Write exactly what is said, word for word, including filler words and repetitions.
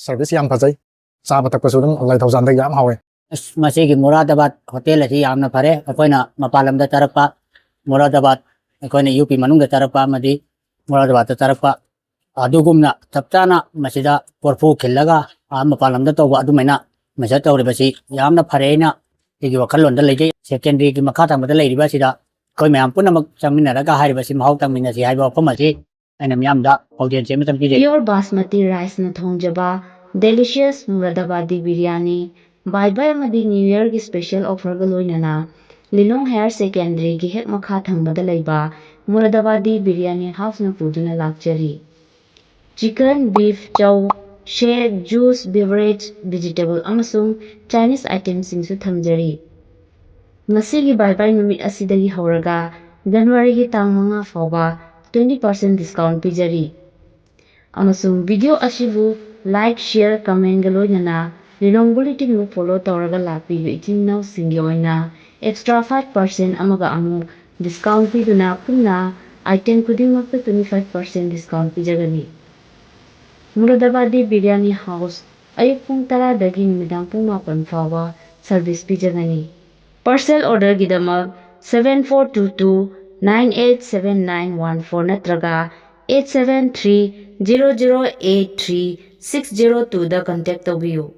Service ꯌꯥꯝ ꯐꯖꯩ꯫ ꯆꯥꯕ ꯊꯛꯄꯁꯨ ꯑꯗꯨꯝ ꯂꯥꯏꯊꯧꯖꯥꯟꯗꯒꯤ ꯌꯥꯝ ꯍꯥꯎꯋꯦ꯫ ꯑꯁ, ꯃꯁꯤꯒꯤ ꯃꯨꯔꯥꯗꯕꯥꯗ ꯍꯣꯇꯦꯜ ꯑꯁꯤ ꯌꯥꯝꯅ ꯐꯔꯦ꯫ ꯑꯩꯈꯣꯏꯅ ꯃꯄꯥꯟ ꯂꯝꯗ ꯆꯥꯔꯛꯄ ꯃꯨꯔꯥꯗꯕꯥꯗ, ꯑꯩꯈꯣꯏꯅ ꯌꯨ ꯄꯤ ꯃꯅꯨꯡꯗ ꯆꯥꯔꯛꯄ ꯑꯃꯗꯤ ꯃꯨꯔꯥꯗꯕꯥꯗꯇ ꯆꯥꯔꯛꯄ ꯑꯗꯨꯒꯨꯝꯅ ꯆꯞ ꯆꯥꯅ ꯃꯁꯤꯗ ꯀꯣꯔꯐꯨ ꯈꯤꯜꯂꯒ ꯑꯥ ꯃꯄꯥꯟ ꯂꯝꯗ ꯇꯧꯕ ꯑꯗꯨꯃꯥꯏꯅ ꯃꯁꯤꯗ ꯇꯧꯔꯤꯕꯁꯤ ꯌꯥꯝꯅ ꯐꯔꯦ ꯍꯥꯏꯅ ꯑꯩꯒꯤ ꯋꯥꯈꯜꯂꯣꯟꯗ ꯂꯩꯖꯩ꯫ ꯁꯦꯀꯦꯟꯗꯔꯤꯒꯤ ꯃꯈꯥ ꯊꯪꯕꯗ ꯂꯩꯔꯤꯕ ꯑꯁꯤꯗ ꯑꯩꯈꯣꯏ ꯃꯌꯥꯝ ꯄꯨꯝꯅꯃꯛ ꯆꯪꯃꯤꯟꯅꯔꯒ ꯍꯥꯏꯔꯤꯕꯁꯤ ꯃꯍꯥꯎ ꯇꯪꯃꯤꯟꯅꯁꯤ ꯍꯥꯏꯕ ꯋꯥꯐꯝ ꯑꯁꯤ ꯑꯩꯅ ꯃꯤꯌꯥꯝꯗ ꯄꯥꯎꯖꯦꯜ ꯆꯦꯟꯕ ꯇꯝꯕꯤꯔꯦ꯫ Pure Basmati riceꯅ ꯊꯣꯡꯖꯕ delicious Muradabadi biryani, ꯕꯥꯏ ꯕꯥꯏ ꯑꯃꯗꯤ New Yearꯒꯤ special offerꯒ ꯂꯣꯏꯅꯅ ꯂꯤꯂꯣꯡ Higher Secondaryꯒꯤ ꯍꯦꯛ ꯃꯈꯥ ꯊꯪꯕꯗ ꯂꯩꯕ Muradabadi Biryani Houseꯅ ꯄꯨꯗꯨꯅ ꯂꯥꯛꯆꯔꯤ꯫ Chicken, beef, ꯆꯧ, shake, juice, beverage, vegetable ꯑꯃꯁꯨꯡ Chinese itemꯁꯤꯡꯁꯨ ꯊꯝꯖꯔꯤ꯫ ꯉꯁꯤꯒꯤ ꯕꯥꯏ ꯕꯥꯏ ꯅꯨꯃꯤꯠ ꯑꯁꯤꯗꯒꯤ ꯍꯧꯔꯒ ꯖꯅꯋꯥꯔꯤꯒꯤ ꯇꯥꯡ ꯃꯉꯥ ꯐꯥꯎꯕ twenty percent discount ꯄꯤꯖꯔꯤ꯫ ꯑꯃꯁꯨꯡ video ꯑꯁꯤꯕꯨ like, share, commentꯒ ꯂꯣꯏꯅꯅ ꯂꯤꯂꯣꯡ Bulletinꯕꯨ follow ꯇꯧꯔꯒ ꯂꯥꯛꯄꯤꯕ ꯏꯆꯤꯟ ꯏꯅꯥꯎꯁꯤꯡꯒꯤ ꯑꯣꯏꯅ extra five percent ꯑꯃꯒ ꯑꯃꯨꯛ discount ꯄꯤꯗꯨꯅ ꯄꯨꯟꯅ item ꯈꯨꯗꯤꯡꯃꯛꯇ twenty five percent discount ꯄꯤꯖꯒꯅꯤ꯫ Muradabadi Biryani House ꯑꯌꯨꯛ ꯄꯨꯡ ꯇꯔꯥꯗꯒꯤ ꯅꯨꯃꯤꯗꯥꯡ ꯄꯨꯡ ꯃꯥꯄꯟ ꯐꯥꯎꯕ service ꯄꯤꯖꯒꯅꯤ꯫ Parcel orderꯒꯤꯗꯃꯛ seven four two two nine eight seven nine one four ꯅꯠꯇ꯭ꯔꯒ eight seven three zero zero eight three six zero twoꯗ contact ꯇꯧꯕꯤꯌꯨ꯫